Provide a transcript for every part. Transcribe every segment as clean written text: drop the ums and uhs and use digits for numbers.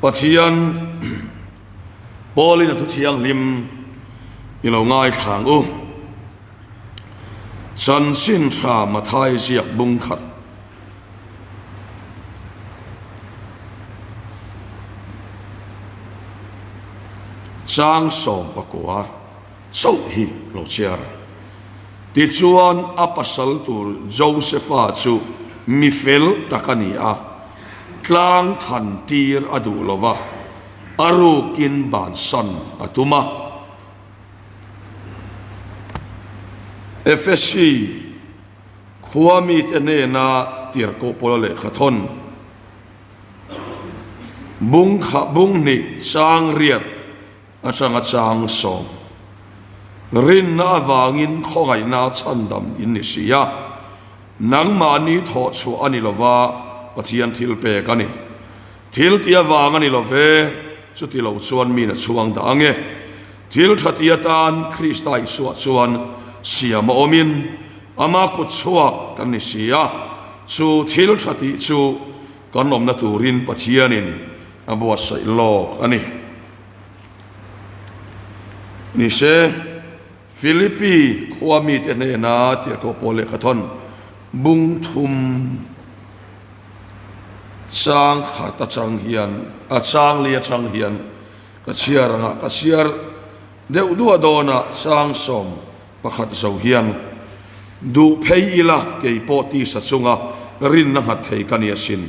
Pathian Paulin a thu thianghlim i lo ngaithla ang u. Chanchin tha Mathai ziak bung khat. Chang 19 chauh hi lo chhiar. Tichuan a pasal tur Josefa chu mi fel tak a ni a, tlang than tir a duh lo va, a rukin bansan a tum a. Efesi khua mite hnena tirhkoh pawla lehkha thawn bung kha bung hnih chang riat atanga chang sawm rinna avangin khawngaihna chhandam in ni si a, nangmahni thawh chhuah a ni lova Pathian thil pek a ni. Thil ti avang a ni lo ve, chuti lo chuan min a chhuang dah ang e. Thil tha ti atan Krista Isua chuan siam a awmin ama kut chhuak kan ni si a, chu thil tha tih chu kan awmna turin Pathianin a buatsaih lawk a ni. Ni se, Philippi khua mite hnena tirhkoh pawl lehkha thawn bung thum Chang khat atang hian, a chang li atang hian ka chhiar ang a, ka chhiar deuh duah dawn a, chang 11 zo hian duh phei ila kei pawh tisa chunga rinna nghat thei ka ni asin.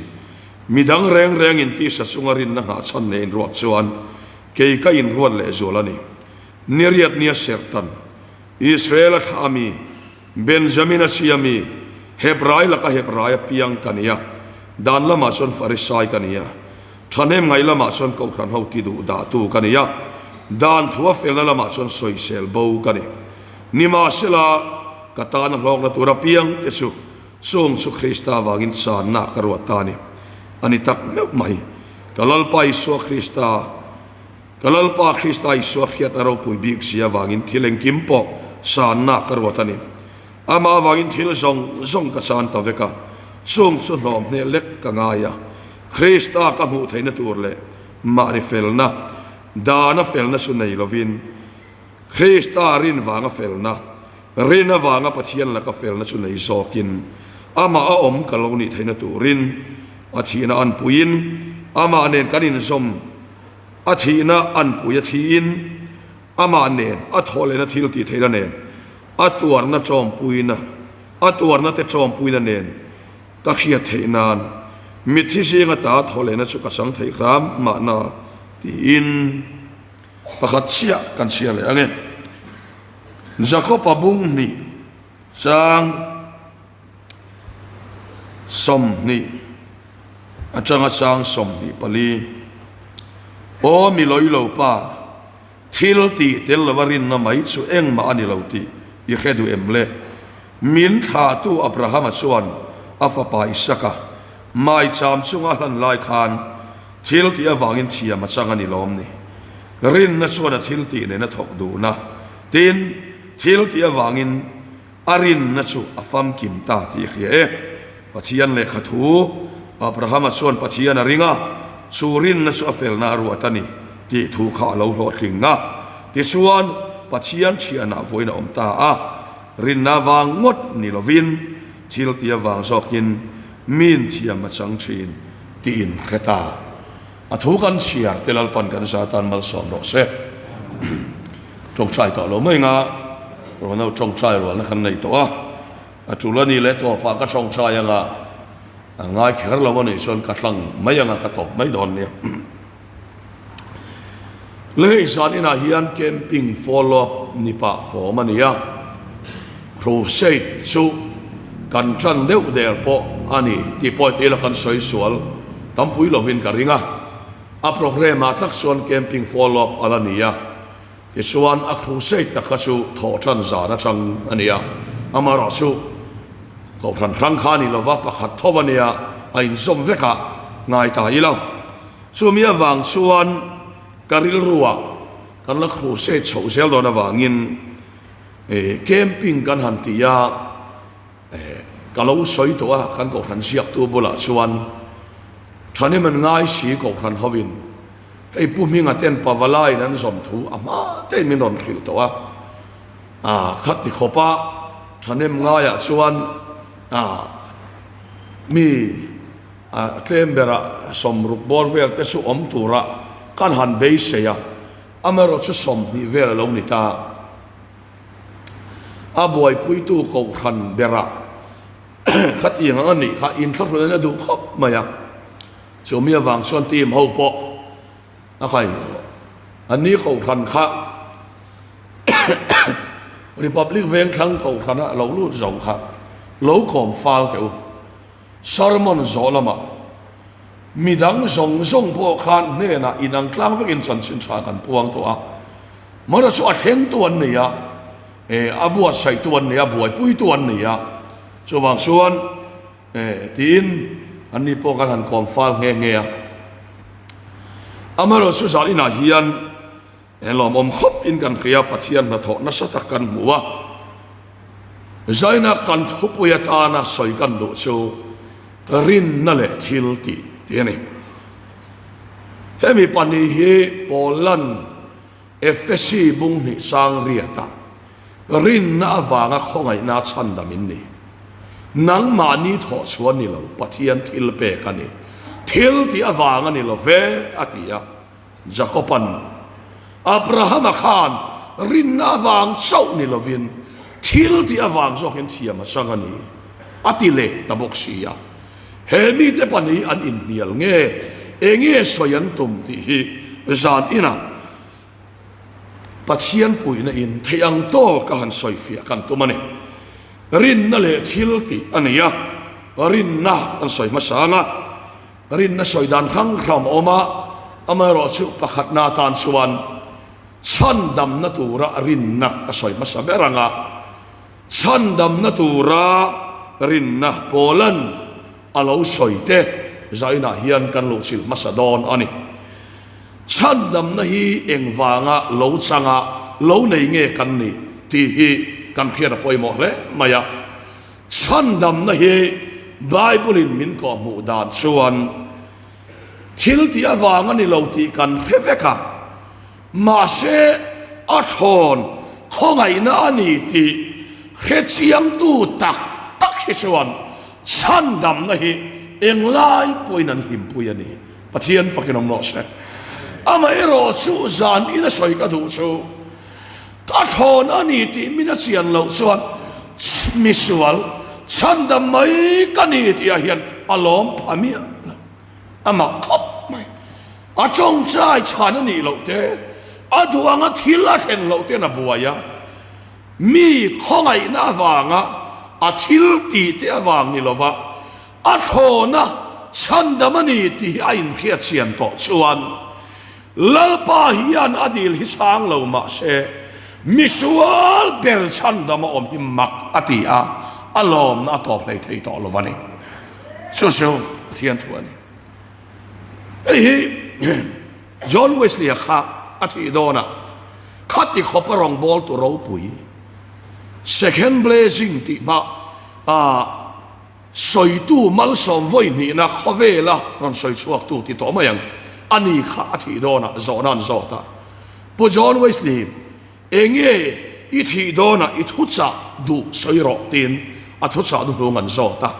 Midang reng rengin tisa chunga rinna nghah chhan leh inruat chuan kei ka inruat lehzual a ni. Niriat nia serhtan Israel a thlah ami Benjamin a chhia mi, Hebrai laka Hebrai a piang ka ni a, dan lamah chuan Farisai ka ni a, thahnem ngai lamah chuan Kohhran ho ti duh dahtu ka ni a, dan thu a felna lamah chuan sawisel bo ka ni. Nimahsela, ka tana hlawkna tur a piang te chu chung chu Krista avangin channa ka ruat ta a ni. A ni tak meuh mai. Ka Lalpa Isua Krista. Ka Lalpa Krista Isua hriatna ropui bik si avangin thil engkim pawh channa ka ruat a ni. Amah avangin thil zawng zawng ka chan ta vek a, chung chu hlawm hneh lek ka ngai a. Krista ka hmuh theihna tur leh mahni felna, dana felna chu nei lovin, Krista rin vanga felna, rin avanga Pathian laka felna chu nei zawkin, amah a awm ka lo nih theihna turin a thihna anpuiin amah nen kan inzawm A thihna anpui a thiin, amah nen a thawh lehna thil tih theihna nen, a tuarna chawmpuina, a tuarna te chawmpuina nen ka hriat theih nan mitthi zinga ta thawh lehna chu ka chang thei hram mahna tiin pakhat chiah kan chhiar leh ang e. Jakob-a bung hnih chang 20 atanga chang 24. Aw mi lawi lo pa, thil tih tel lova rinna mai chu engmah a ni lo tih i hre duh em le? Min thlahtu Abrahama chuan a fapa Isaka maicham chunga hlan lai khan thil tih avangin thiam a chang a ni lawm ni? Rinna chuan a thil tih nen a thawk duhna, tin, thil tih avangin A rinna chu a famkim ta tih i hria e. Pathian lehkha thu, Abrahama chuan Pathian a ring a, chu rinna chu a felna a ruat a ni tih thu kha a lo hlawhtling a. Tichuan, Pathian thianah vawiin a awm ta a. Rinna vang ngawt ni lovin, thil tia vang zawkin min thiam a chang thin tiin hre ta. A thu kan chhiar te Lalpan kan za tan malsawm rawh se. Tawngtai tawh lo mai nga Ronald tawngtai rualna kan nei tawh a, a tul a ni leh tawpah ka tawngtai anga a ngai kher lo a nih chuan ka tlang mai anga ka tawp mai dawn nia. Le hei zan inah hian camping follow up ni pah fawm a ni a, crusade chu kan tan deuh der pawh a ni tih pawh heti ila kan sawi sual tampui lovin ka ring a. A programme ah tak chuan camping follow up a la ni a, tichuan a crusade tak kha chu thawh tan zan atang a ni a, amaherawh chu kohhran hrang kha a ni lova pakhat tho a nia a inzawm vek a ngai ta ila. Chumi avang chuan ka rilruah kan la crusade chhoh zel dawn avangin camping kan han ti a, Ka lo sawi tawh a, kan kohhran ziaktu bulah chuan thahnem an ngai si kohhran hovin. Hei Pu Hminga ten Pavalaiin an zawm thu a hma tein min rawn hrilh tawh a, ah khati khawpa thahnem ngaiah chuan ah mi ah tlem berah sawmruk bawr vel te chu awm tura kan han beisei a, amaherawh chu 20 vel a lo ni ta. A buaipuitu kohhran berah khatiang ang a nih kha inthlahrun a duh khawp mai a. Chumi avang chuan team ho pawh a kai an ni kohhran kha Republic Vengthlang kohhrana lo lut zo kha lo kawm fal teh u. Sermon zawh lamah midang zawng zawng pawh khan hnenah inang tlang vekin chanchin tha kan puang tawh a. Mara chu a thlengtu an nei a, a buatsaihtu an nei a, buaipuitu an nei a. Chuvang chuan E, tiin anni pawh kan han kawm fal nghe nghe a. Amaherawhchu zan inah hian he lawmawm khawp in kan hria Pathian hnathawh nasa tak kan hmu a. Zaina kan thupui atana sawi kan duh chu rinna leh thil tih tih a ni. Hemi pahnih hi Paul-an Efesi bung hnih chang riatah rinna avanga khawngaihna chhandam in ni. Nangmahni thawh chhuah ni lo, Pathian thil pek a ni. Thil tih avang a ni lo ve, a ti a. Jakoban, Abrahama khan rinna avang chauh ni lovin thil tih avang zawkin thiam a chang a ni, a ti leh ta bawk si a. He mite pahnih an inhnial nge, enge sawi an tum tih hi zan inah Pathian puihna in theih ang tawk a han sawi fiah kan tum a ni. Rinna leh thil tih a ni a, rinna kan sawi hmasa ang a, rinna sawi dan hrang hrang a awm a, amaherawh chu pakhatna atan chuan chhandamna tura rinna ka sawi hmasa ber ang a, Chhandamna tura rinna Paula'n a lo sawi te zainah hian kan lo chilh hmasa dawn a ni. Chhandamna hi engvanga lo changa lo nei nge kan nih tih hi kan hriat a pawimawh hle mai a. Chhandamna hi Bible-in min kawhhmuh dan chuan thil tih avang a ni lo tih kan hre vek a. Mahse, a thawn khawngaihna a ni tih hrechiangtu tak tak hi chuan chhandamna hi englai pawhin an hlimpui a ni. Pathian fakin awm rawh se. Amaherawh chu zan ina sawi ka duh chu, ka thawn a ni tih min a chian loh chuan misual chhandam mai ka ni tihah hian a lawm pha miah lo. A mak khawp mai. A tawngchai chhan a nih loh te, a duh anga thil a thlen loh ten a buai a. Mi khawngaihna avanga a thil tih te avang ni lova a thlawna chhandam a ni tih hi a inhriat chian tawh chuan Lalpa hian a dil hi chhang lo mah se misual ber chhandam a awm hi mak a ti a, a lawmna a tawp hlei thei tawh lo a ni. Chu chu Pathian thu a ni. Hei hi John Wesley-a kha a thih dawnah khati khawpa rawngbawltu ropui Second Blessing tih hma a sawitu malsawm vawi hnihna khawvela rawn sawi chhuaktu ti tawh mai ang a ni kha a thih dawnah zawhna an zawt a. Pu John Wesley Enge i thih dawnah i thuchah duh sawi rawh tiin a thuchah duhnung an zawt a.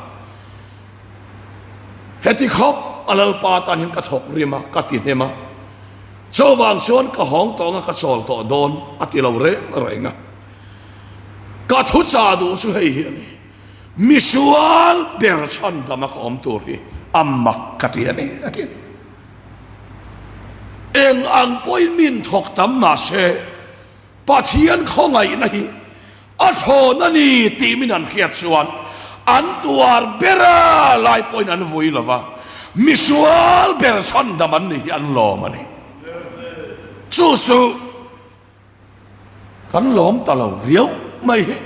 Heti khawp a Lalpa tan hian ka thawk rim a, ka ti hnem a. Chuvang chuan ka hawng tawng a, ka chawl tawh dawn a ti lo reng reng a. Ka thuchah duh chu hei hi a ni, misual ber chhandama ka awm tur hi a mak ka ti a ni a ti a ni. Eng ang pawhin min thawk tam mah se, Pathian khawngaihna hi a thawn a ni tih min an hriat chuan an tuar ber a lai pawhin an vui lo va, misual ber chhandam an ni hi an lawm a ni. Chu chu. Kan lawm ta lo riau mai hi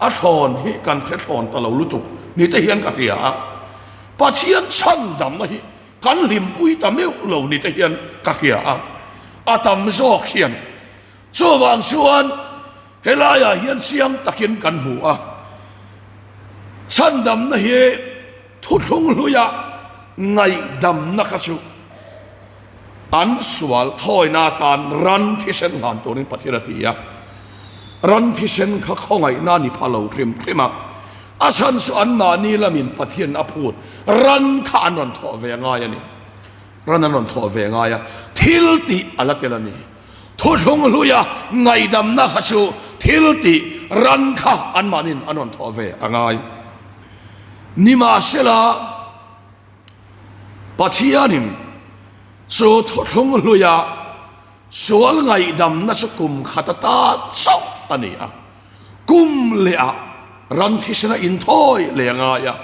a thlawn hi kan hre thlawn ta lo lutuk ni te hian ka hria a, Pathian chhandamna hi kan hlimpui ta meuh lo ni te hian ka hria a, a tam zawk hian chuvang chuan helaiah hian chiang takin kan hmu a, chhandamna hi thuthlung hluia ngaihdamna kha chu. An sual thawina atan ran thisen hlan turin Pathian a ti a. Ran thisen kha khawngaihna a ni pha lo hrim hrim a, a chhan chu anmahni lamin Pathian a phut ran kha an rawn thawh ve ngai a ni. Ran an rawn thawh ve ngai a, thil tih a la tel a ni. Thuthlung hluia ngaihdamna kha chu thil tih ran kha anmahniin an rawn thawh ve a ngai. Nimahsela, Pathianin chu thuthlung hluia sual ngaihdamna chu kum khat atan chauh a ni a. Kum lehah ran thisena inthawi leh a ngai a,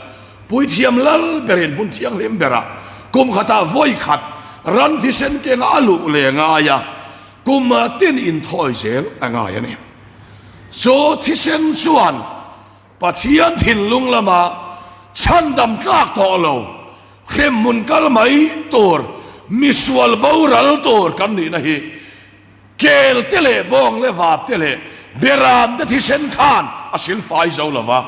Puithiam lal berin hmun thianghlim berah kum khatah vawi khat ran thisen kenga a luh leh a ngai a, kum tin inthawi zel a ngai a ni. Chu thisen chuan Pathian thinlung lama chhandam tlak tawh lo, hremhmun kal mai tur, misual boral tur kan nihna hi Kel te leh bawng leh vap te leh beram te thisen khan a silfai zo lo va,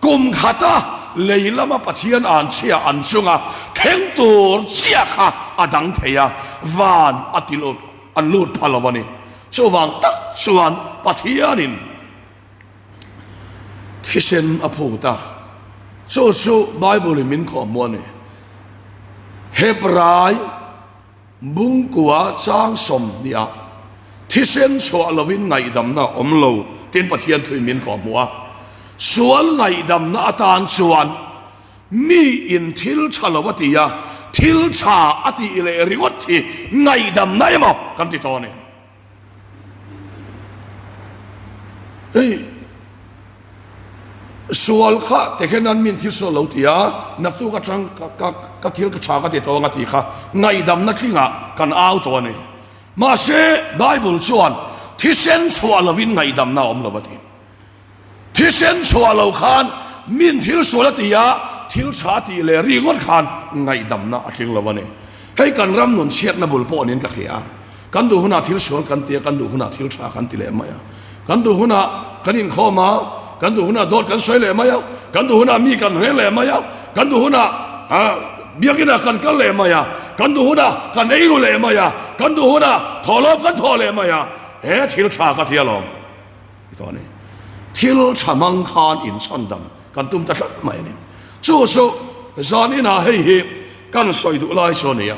kum khata lei lama Pathian an chhia an chunga thleng tur chiah kha a dang thei a, van a ti lut an lut pha lo a ni. Chuvang tak chuan Pathianin thisen a phut a, chu chu Bible in min khawhmuh a ni. Hebrai. Bungkua chang 20 ah thisen chhuah lovin ngaihdamna a awm lo tiin Pathian thuin min kawhhmuh a. Sual ngaihdamna atan chuan mi in thil tha lo a ti a, thil tha a tih leh ringawt hi ngaihdamna emaw kan ti tawh a ni. Hei sual kha te khen an min thil sual lo ti a, naktuk atang ka ka ka thil ka tha ka ti tawh ang a ti kha ngaihdamna tlingah kan au tawh a ni. Mahse Bible chuan thisen chhuah lovin ngaihdamna a awm lo a ti. Thisen chhuah lo khan min thil sual a ti a, thil tha a tih leh ringawt khan ngaihdamna a tling lo a ni. Hei kan ram nun chhiatna bul pawh niin ka hria a, kan duh hunah thil sual kan ti a, kan duh hunah thil tha kan ti leh mai a, kan duh hunah kan inkhawm a, kan duh hunah dawt kan sawi leh mai a, kan duh hunah mi kan rel leh mai a, kan duh hunah biakinah kan kal leh mai a, kan duh hunah kan eiru leh mai a, kan duh hunah thawhlawm kan thawh leh mai a, he thil tha ka ti alawm. Ti tawh a ni. Thil tha hmang khan inchhandam kan tum ta tlat mai a ni. Chu chu zan inah hei hi kan sawi duh lai chu a ni a.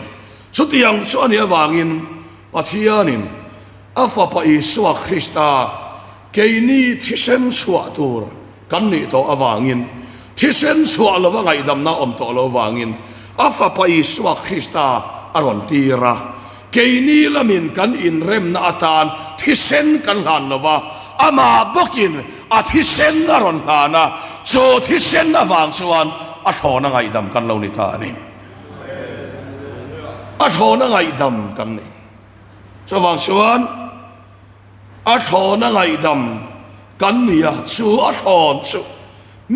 Chutiang chu a nih avangin Pathianin a Fapa Isua Krista keini thisen chhuah tur kan nih tawh avangin, thisen chhuah lova ngaihdamna awm tawh lo vangin a Fapa Isua Krista a rawn tir a. Keini lamin kan inremna atan thisen kan hlan lo va, amah bawkin a thisen a rawn hlan a, chu thisen avang chuan a thlawna ngaihdam kan lo ni ta a ni. A thlawna ngaihdam kan ni. Chuvang chuan a thlawna ngaihdam kan ni a, chu a thlawn chu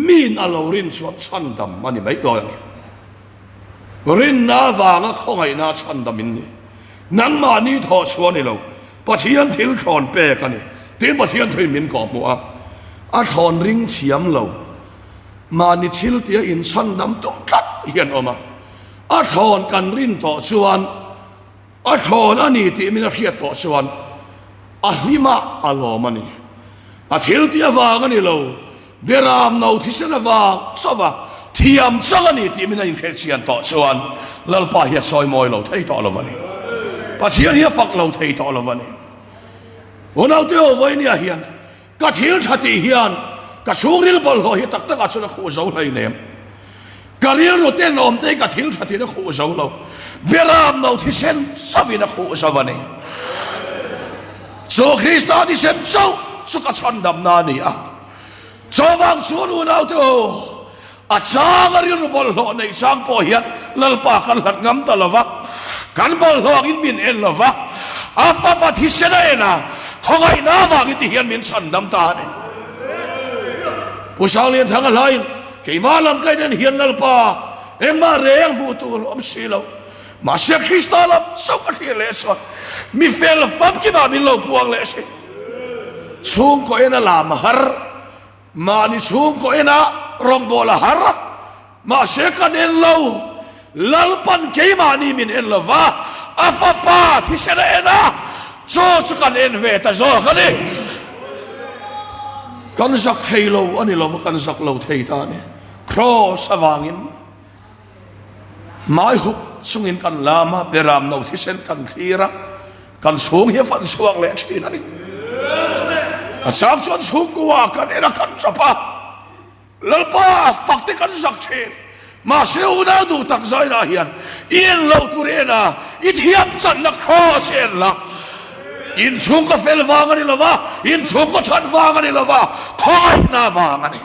min a lo rin chuan chhandam a ni mai dawn a ni. Rinna avanga khawngaihna chhandam in ni. Nangmahni thawh chhuah a ni lo, Pathian thil thlawn pek a ni. Tin Pathian thuin min kawhhmuh a, a thlawn ring thiam lo. Mahni thil tia inchhandam tum tlat hi an awm a, a thlawn kan rin tawh chuan, A thlawn a ni tih min a hriat tawh chuan a hlim a, a lawm a ni. A thil tih avang a ni lo, Beram no thisen avang chauh a thiam chang a ni tih min a inhriat chian tawh chuan Lalpa hi a sawi mawi lo thei tawh lo a ni. Pathian hi a fak lo thei tawh lo a ni. Unaute aw vawinia hian Ka thil tha tih hian ka chhungril bawlhhlawh hi tak takah chuan a khuh zo hleinem. Ka rilru tenawm te hi ka thil tha tiin a khuh zo lo. Beram no thisen chauhin a khuh zo a ni. Chu Krista thisen chauh chu ka chhandamna a ni a. Chuvang chuan unaute aw, A changa rilru bawlhhlawh neih chang pawh hian Lalpa kan hlat ngam ta lo va, kan bawlhhlawh angin min en lo va, a fapa thisen a en a, khawngaihna avangin ti hian min chhandam ta a ni. Pu Sanglianthanga hlain, Keimah lam ka inen hian Lalpa engmah reng hmuh tur awm si lo, mahse Krista lam chauh ka thlir leh chuan mi fel famkimah min lo puang leh si. Chhungkaw en a lam har. Mahni chhungkaw enah rawngbâwl a har a, mahse kan en lo. Lalpan keimahni min en lo va, a Fapa. Lalpa thisen a en a, chu chu kan en ve ta zawk a ni. Kan zak thei lo a ni lo va, kan zak lo thei ta a ni. Kraws avangin hmai hup chungin kan lam a, beram no thisen kan thlir a, kan chhung hi a fan chhuak leh thin a ni. A chang chuan chhungkua kan en a, kan chap a. Lalpa fak te kan zak thin. Mahse unau duh tak zainah hian i en lo tur i en a, i thiam channa kraws i en la. Inchhung ka fel vang a ni lo va, inchhung ka that vang a ni lo va, khawngaihna vang a ni.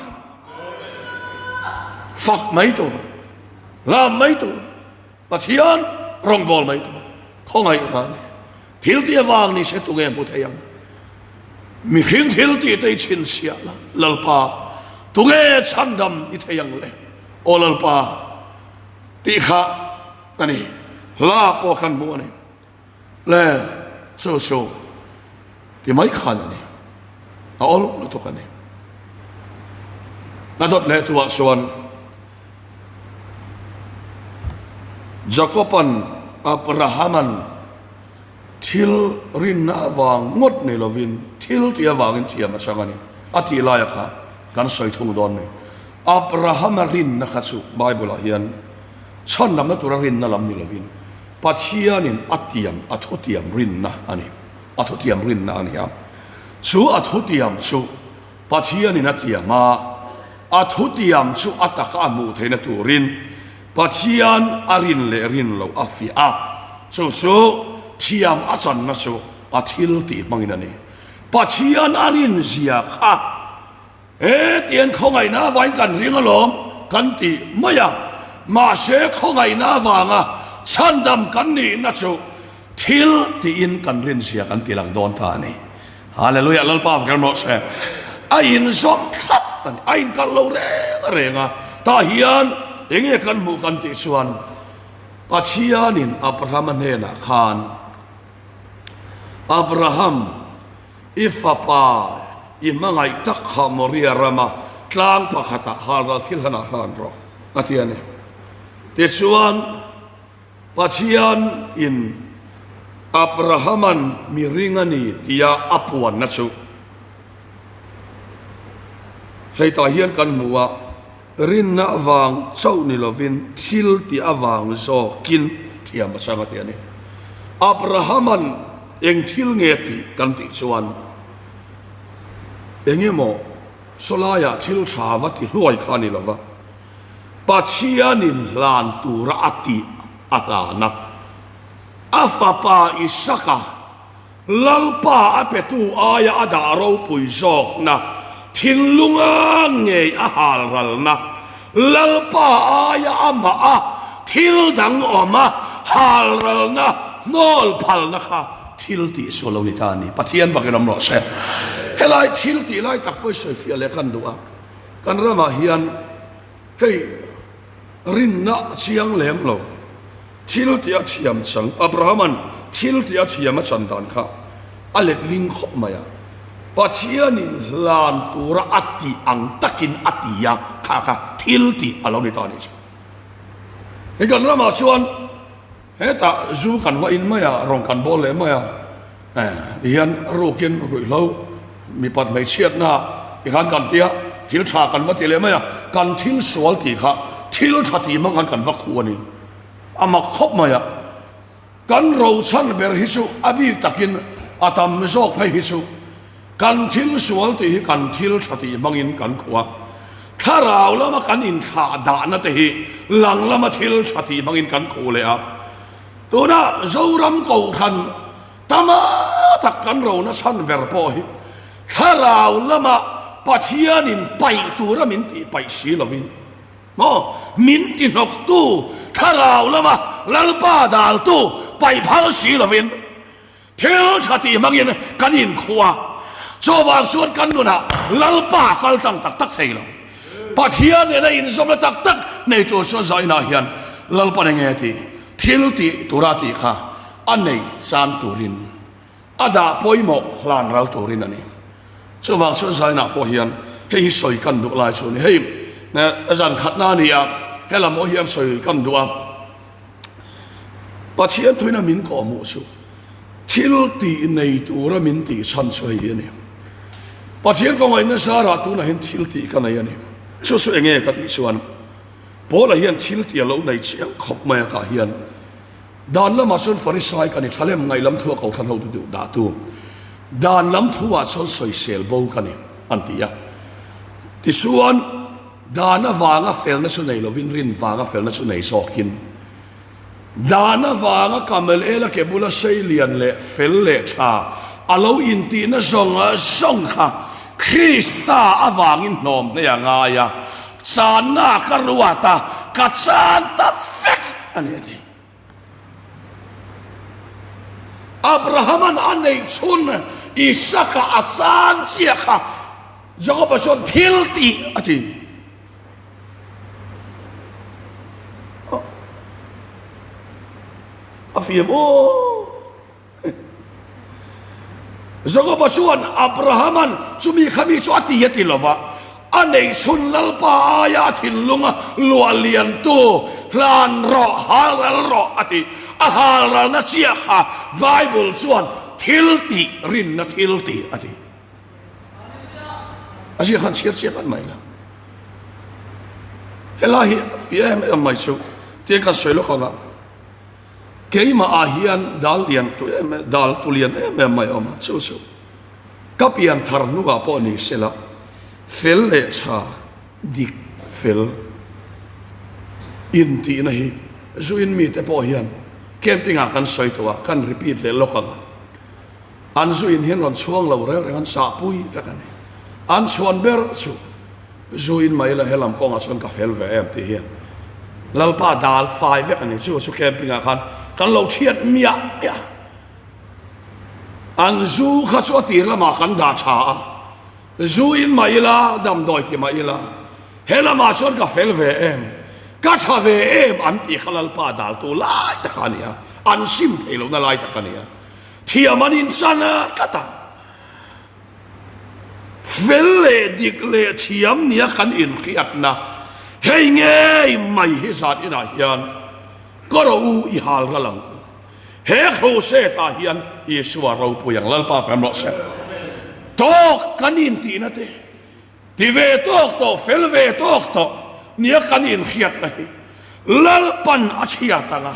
Fak mai tur, lam mai tur. Pathian rawngbâwl mai tur khawngaihna a ni. Thil tih avang ni se tunge hmu thei ang? Mihring thil tih te i chhinchhiah la, Lalpa, tunge chhandam i thei ang le? Aw Lalpa, tih kha a ni. Hla pawh kan hmu a ni. Le, chu chu ti mai khan a ni. A awl lutuk a ni. A dawt leh tuah chuan Jakoban Abrahaman thil rinna avang ngawt ni lovin thil tih avangin thiam a chang a ni a tih laia kha kan sawi thung dawn ni. Abrahama rinna kha chu Bible-ah hian chhandamna tura rinna lam ni lovin Pathianin a tiam a thutiam rinna a ni. A thutiam rinna a ni a. Chu a thutiam chu Pathianin a tiam a, a thutiam chu a taka a hmuh theihna turin Pathian a rin leh rin loh a fiah a, chu chu thiam a channa chu a thil tih hmangin a ni. Pathian a rin zia kha hetiang khawngaihna avangin kan ring alawm kan ti mai a, mahse khawngaihna avanga chhandam kan nihna chu Thil tiin kan rinzia kan ti lang dawn ta a ni. Hallelujah, Lalpa vek rawh se. A inzawm thlap a ni, a inkalh lo reng reng a. Tah hian enge kan hmuh kan tih chuan Pathianin Abrahama hnenah khan, Abraham, i fapa i hmangaih tak kha Moria rama tlang pakhatah halral thil hanah hlan rawh, a ti a ni. Tichuan, Pathian in Abrahaman mi ring a ni tia a puanna chu hei tah hian kan hmu a, rinna avang chauh ni lovin thil tih avang zawkin thiam a chang a ti a ni. Abrahaman eng thil nge tih kan tih chuan eng emaw sawlaiah thil tha va ti hluai kha a ni lova, Pathianin hlan tura a tih a hlan a, a fapa Isaka Lalpa a petu aia a dah ropui zawkna, thinlunga ngei a halralna, Lalpa aia amah a thil dang awm a halralna hnawl phalna kha thil tih chu a lo ni ta a ni. Pathian vakin awm rawh se. Helai thil tih lai tak pawh i sawifiah leh khan duh a. Kan ramah hian hei rinna a chiang lem lo. Thil tih a thiam chang, Abrahama'n thil tih a thiam a chan dan kha a letling khawp mai a. Pathianin hlan tura a tih ang takin a ti a, kha kha thil tih a lo ni ta a nih chu. Hei kan ramah chuan Hetah zu kan va in mai a, rawn kan bawl leh mai a, tihian rukin ruihhlo mipat hmeichhiatna tikhan kan ti a, thil tha kan va ti leh mai a, kan thil sual tih kha thil tha tih hmang khan kan va khuh a ni. A mak khawp mai a, kan rochan ber hi chu a bik takin a tam zawk phei hi chu Kan thil sual tih hi kan thil tha tih hmangin kan khuh a, thlarau lama kan inthlah dahna te hi lang lama thil tha tih hmangin kan khuh leh a. Tuna Zoram Kohhran tama tak kan rona chhan ber pawh hi thlarau lama Pathianin paih tura min tih paih si lovin maw min ti hnawktu thlarau lama Lalpa daltu paih phal si lovin Thil tha tih hmangin kan inkhua. Chuvang chuan kan nunah Lalpa kal tlang tak tak thei lo. Pathian nena inzawmna tak tak nei tur chuan zainah hian Lalpan enge a tih? Thil tih tura tih kha a neih chan turin, a dah pawimawh hlan ral turin a ni. Chuvang chuan zainah pawh hian hei hi sawi kan duh lai chu a ni. Hei zan khatna a ni a, helam aw hian sawi kan duh a. Pathian thuina min kawhhmuh chu. Thil tih nei tura min tih chhan chu hei hi a ni. Pathian ka ngaihna zarah tunah hian thil tih ka nei a ni. Chu chu enge ka tih chuan Paula hian thil tih a lo nei chiang khawp mai a tah hian dan lamah chuan Farisai ka ni thalem ngaih lam thu a kohhran hotu duh dah tu dan lam thu ah chuan sawisel bo ka ni an ti a. Tichuan dan avanga felna chu nei lovin rin vanga felna chu nei zawkin Dan avanga Kamelel-a ke bula sei lian leh fel leh tha a lo intihna zawng zawng kha Krista avangin hnawm hneh a ngai a, channa ka ruat a, ka chan ta vek a ni a ti. Abraham-a'n a neih chhun Isaka a chan chiah kha Jakob-a chuan thil tih a ti. A fiam aw. Jakoba chuan Abrahama'n chumi khami chu a ti a ti lova, a neihchhun Lalpa aia a thinlunga luah liantu hlan rawh, halral rawh a ti. A halralna chiah kha Bible chuan thil tih, rinna thil tih a ti. A ziak han chhiar chiang an mai la. Helai hi a fiah em em mai chu tiang kan sawi lawk ang a, keimah ah hian dal lian tu em em dal tu lian em em mai a awm a, chu chu ka pian thar hnungah pawh ni sela fel leh tha dik fel intihna hi zuin mite pawh hian camping ah kan sawi tawh a, kan repeat leh lawk ang a. An zu in hian rawn chhuang lo reng reng an sahpui vek a ni. An chhuan ber chu zu in mai la helam kawngah chuan ka fel ve em tih hian Lalpa dal fai vek a ni. Chu chu camping ah khan kan lo thiat miah miah a. An zu kha chu a tir lamah kan dah tha a. Zu in mah ila, damdawi ti mah ila, he lamah chuan ka fel ve em, ka tha ve em an tih kha Lalpa daltu lai tak a ni a, an sim thei lohna lai tak a ni a. Thiam an inchan a tlat a, fel leh dik leh thiam nia kan inhriatna hei ngei mai hi zan inah hian ka ro u i hal ral ang u. He crusade ah hian Isua ropui ang Lalpa kan rawh se. Tawk kan intihna te Ti ve tawk tawh, fel ve tawk tawh nia kan inhriatna hi Lalpan a chhiat ang a,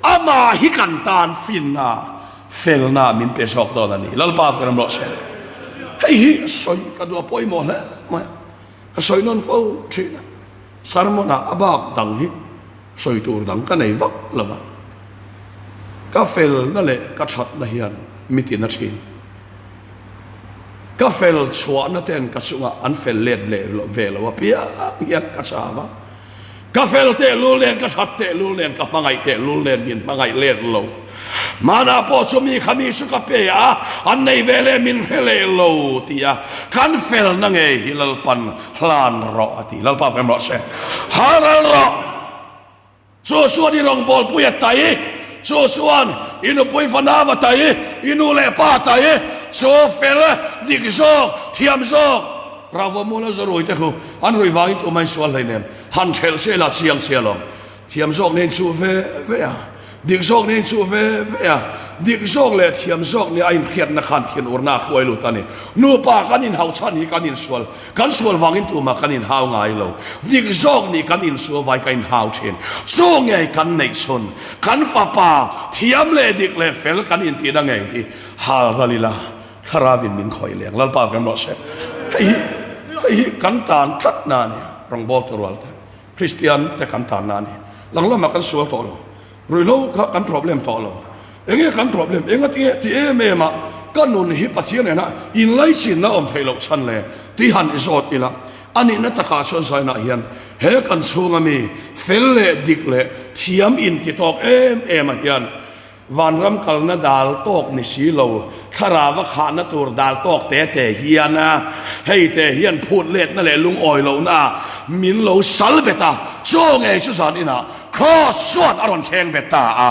amah hi kan tan finna, felna min pe zawk dawn a ni. Lalpa ka ram rawh se. Hei hi sawi ka duh a pawimawh hle mai a, ka sawi nawn fo thin a, sermon ah a bak dang hi sawi tur dang ka nei vak lo va, ka felna leh ka thatna hian mi tina thin. Ka fel chhuahna ten ka chungah an fel let leh ve lo apiang hian ka chau a, ka fel tehlul nen, ka that tehlul nen, ka hmangaih tehlul nen min hmangaih let lo. Hmanah pawh chu mi kha mi chu ka pe a, an nei ve leh min hre leh lo ti a, kan felna ngei hi Lalpan hlan rawh a ti. Lalpa fem rawh se. Halral rawh! Chu chuan i rawngbawlpui a tai, chu chuan i nupui fanau a tai, i nu leh pa a tai, chu fel, dik zawk, thiam zawk. Rauva muala zarui te khu an rui vangin tumah in sual hleinem, han thelh se la chiang sia lawm. Thiam zawk nen chuh ve ve a, dik zawk nen chuh ve ve a, dik zawk leh thiam zawk nia a inhriatna khan thinurna a kuai lut a ni. Nupa kan inhauh chhan hi kan insual. Kan sual vangin tumah kan inhau ngai lo. Dik zawk nih kan insual vai ka inhau thin. Chu ngei kan neih chhun, kan fapa thiam leh dik leh fel kan intihna ngei hi hal ral ila, Thlarauin min khawih leng. Lalpa kan rawh se. Hei hi, hei hi kan tan tlatna a ni. Rawngbawltu rual te, Kristian te kan tanna a ni. Lang lamah kan sual tawh lo. Ruihhlo kha kan problem tawh lo. Enge kan problem? Enga tinge ti em em a ka nun hi Pathian nena inlaichinna awm theih loh chhan le ti han i zawt ila. A nihna takah chuan Zainah hian he kan chhunga mi fel leh dik leh thiam inti tawk em em a hian Vanram kalna dal tawk ni si lo, thlarava khahna tur dal tawk te te hian a, hei te hian phut letna leh lungawi lohna min lo sal bet a, chaw ngei chu zan inah Kraws chuan a rawn thleng bet ta a,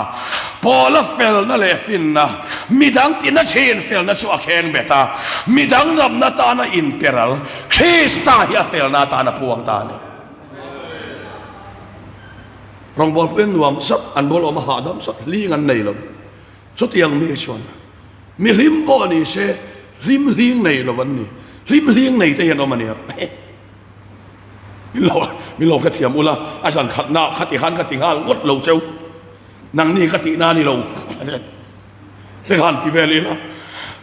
Paula felna leh finna, midang tina thin felna chu a thleng bet a, midang ramna tana inperal Krista hi a felna atan a puang ta a ni. Rawngbawlpuiin nuam zat an bawlawm a hahdam zat hling an nei lo. Chutiang mi chuan. Mi hlim pawh ni se hlim hling nei lo an ni. Hlim hling nei te hian awm a nia. Min lo min lo hrethiam ula, a zan khatna kha ti khan ka ti nghal ngawt lo cheu. Nangni ka tihna a ni lo. Te khan ti vel ila.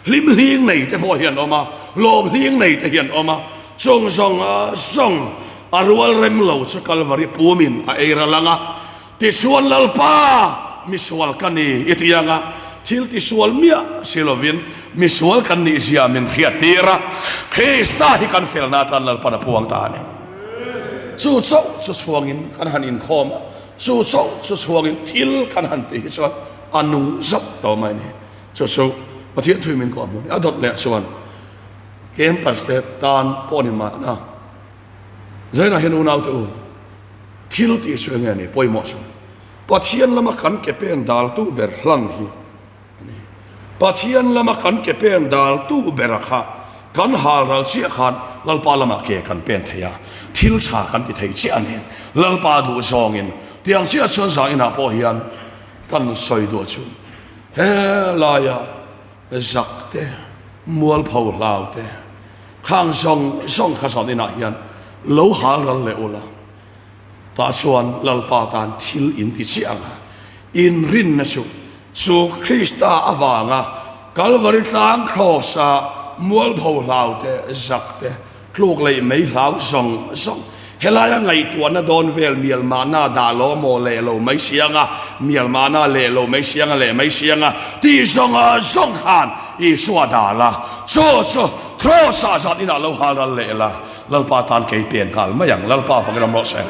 Hlim hling nei te pawh hi an awm a, lawm hling nei te hi an awm a. Chung zawng zawng a rual rem lo chu Kalvari pumin a ei ral ang a. Tichuan Lalpa, misual ka ni i ti ang a, thil tisual miah si lovin misual kan nih zia min hriattir a, Krista hi kan felna atan Lalpan a puang ta a ni. Chu chauh chu chhuangin kan han inkhawm a, chu chauh chu chhuangin thil kan han tih hi chuan a nung zauh tawh mai a ni. Chu chu Pathian thui min kawh hmuh a ni. A dawt leh chuan campus te tan pawh ni mahna Zainah hian unaute u, thil tih chu enge ni pawimawh chu? Pathian lama kan ke pen daltu ber hlan hi a ni. Pathian lama kan ke pen daltu bera kha kan hal ral chiah khan Lalpa lamah ke kan pen thei a, thil tha kan ti thei chiah a ni. Lalpa duh zawngin tiang chiah chuan zainah pawh hian kan sawi duh chu he laia zak te, mualpho hlau te, Khang zawng zawng kha zawn inah hian lo hal ral leh ula, tah chuan Lalpa tan thil in ti chiah ang a, in rinna chu chu Krista avanga Kalvari tlang kraws-a mualpho hlau te, zak te, tluk leh mei hlau zawng zawng helaia ngaihtuahna dawn vel mial mahna dah lo maw leh lo mai siang a, mial mahna leh lo mai siang a leh mai siang a tih zawng zawng khan Isua dah la, chu chu Kraws-ah zan inah lo hal ral leh la, Lalpa tan kei pen nghal mai ang, Lalpa fakin awm rawh se.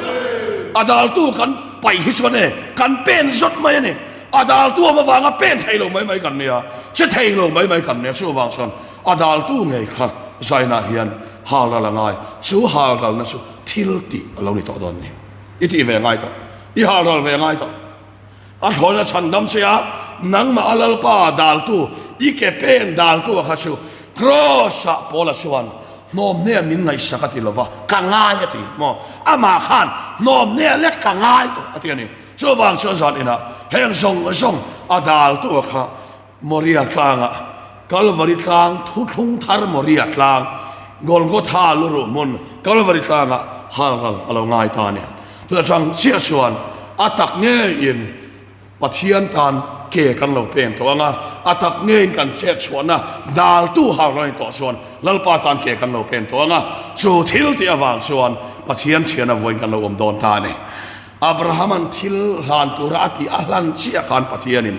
A daltu kan paih hi chuan e, kan pen zawt mai a ni. A daltu awm avanga pen thei lo mai mai kan nia, che thei lo mai mai kan nia, chuvang chuan A daltu ngei kha zainah hian hal ral a ngai. Chu hal ralna chu thil tih a lo ni tawh dawn ni. I tih ve ngai tawh. I hal ral ve ngai tawh. A thlawina chhan dam che a, nangmah a Lalpa daltu, i ke pen daltu a kha chu Kraws-ah Paula chuan hnawmhneh min ngaihsak a ti lo va, ka ngai a ti maw? Amah khan hnawmhneh lek ka ngai tawh a ti a ni. Chuvang chuan zan inah heng zawng zawng a daltu a kha Moria tlangah, Kalvari tlang, thuthlung thar Moria tlang, Golgotha luruh hmun, Kalvari tlangah halral a lo ngai ta a ni. Chutah chang chiah chuan a tak ngeiin Pathian tan ke kan lo peng tawh ang a, a tak ngeiin kan chet chhuahna daltu halral a ni tawh chuan Lalpa tan ke kan lo peng tawh ang a, chu thil tih avang chuan Pathian thiana vawiin kan lo awm dawn ta a ni. Abrahama'n thil hlan tura a tih a hlan chiah khan Pathianin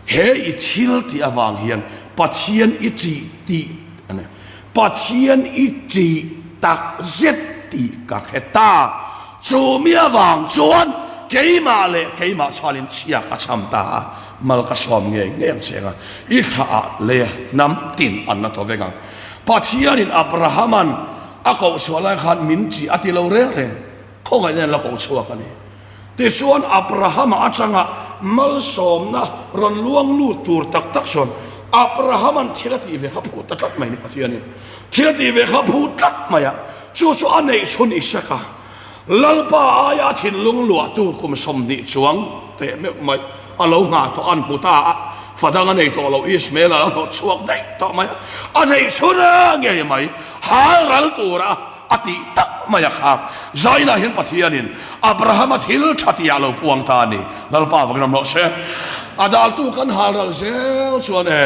He i thil tih avang hian Pathian i ṭih tih a ni. Pathian i ṭih tak zet tih ka hre ta. Chu mi avang chuan keimah leh keimah chhuanin chhia ka cham ta a, mal ka sawm ngei ngei ang che ang a, i thlah ah lei hnam tin an la thaw vek ang. Pathianin Abrahama'n a koh chhuah lai khan min ṭih a ti lo reng reng. Khawngaihna in la koh chhuak a ni. Tichuan, Abrahama atanga malsawmna rawn luang lut tur tak tak chuan Abrahama'n thil a tih ve kha phut ta tlat mai ni Pathianin thil a tih ve kha phut tlat mai a, chu chu a neih chhun Isaka Lalpa aia a thinlung luahtu kum 20 chuang teh meuh mai a lo nghah tawh an hmu ta a, fa dang a nei tawh lo Ismael a lo hnawt chhuak daih tawh mai a, a neih chhun ngei mai hal ral tura A tih tak mai a kha. Zainah hian Pathianin Abrahama thil tha tih ah lo puang ta a ni. Lalpa vak ram rawh se. A daltu kan hal ral zel chuan e,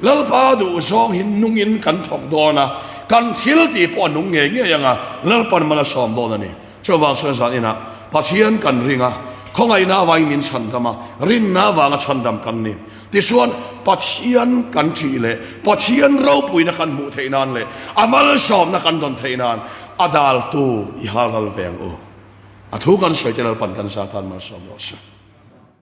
Lalpa duh zawng hi nungin kan thawk dawn a, kan thil tih pawh a nung ngei ngei ang a, Lalpan mal a sawm dawn a ni. Chuvang chuan zan inah Pathian kan ring a, khawngaihna avangin min chhandam a, rinna avanga chhandam kan ni. Tichuan, Pathian kan ṭih leh Pathian ropuina kan hmuh theih nan leh a malsawmna kan dawn theih nan a daltu i halral ve ang u. A thu kan sawi te Lalpan kan za tan malsawm rawh se.